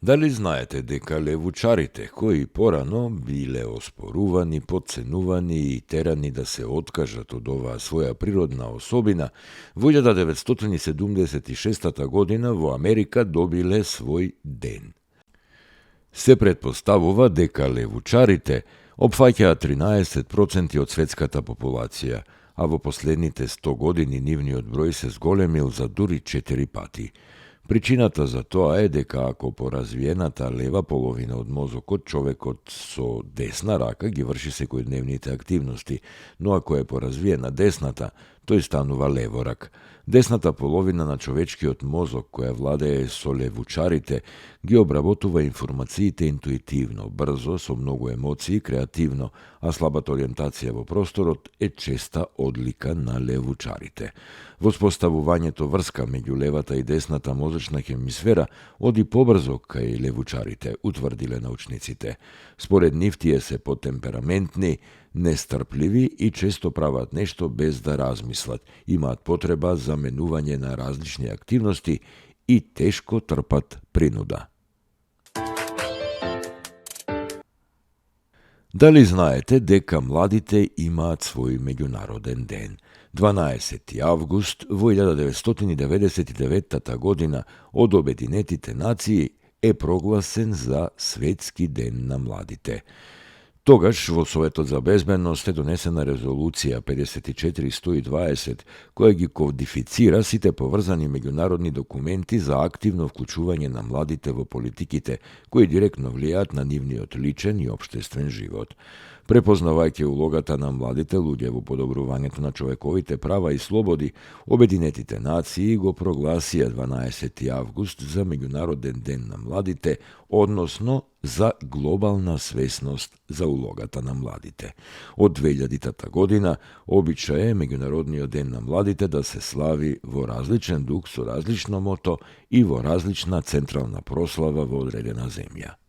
Дали знаете дека левучарите, кои порано биле оспорувани, потценувани и терани да се откажат од оваа своја природна особина, во 1976 година во Америка добиле свој ден. Се претпоставува дека левучарите опфаќаат 13% од светската популација, а во последните 100 години нивниот број се зголемил за дури 4 пати. Причината за тоа е дека ако поразвиената лева половина од мозокот човекот со десна рака ги врши секојдневните активности, но ако е поразвиена десната, тој станува леворак. Десната половина на човечкиот мозок, која владее со левучарите, ги обработува информациите интуитивно, брзо, со многу емоции, креативно, а слабата ориентација во просторот е честа одлика на левучарите. Воспоставувањето врска меѓу левата и десната мозочна хемисфера оди побрзо кај левучарите, утврдиле научниците. Според нив тие се потемпераментни, нестрпливи и често прават нешто без да размислат, имаат потреба за менување на различни активности и тешко трпат принуда. Дали знаете дека младите имаат свој меѓународен ден? 12. август во 1999 година од Обединетите нации е прогласен за Светски ден на младите. Тогаш во Советот за безбедност е донесена резолуција 54-120, која ги кодифицира сите поврзани меѓународни документи за активно вклучување на младите во политиките, кои директно влијаат на нивниот личен и општествен живот. Препознавајќи улогата на младите луѓе во подобрувањето на човековите права и слободи, Обединетите нации го прогласија 12. август за Меѓународен ден на младите, односно за глобална свесност за улогата на младите. Од 2000 година обичај е Меѓународниот ден на младите да се слави во различен дух со различно мото и во различна централна прослава во одредена земја.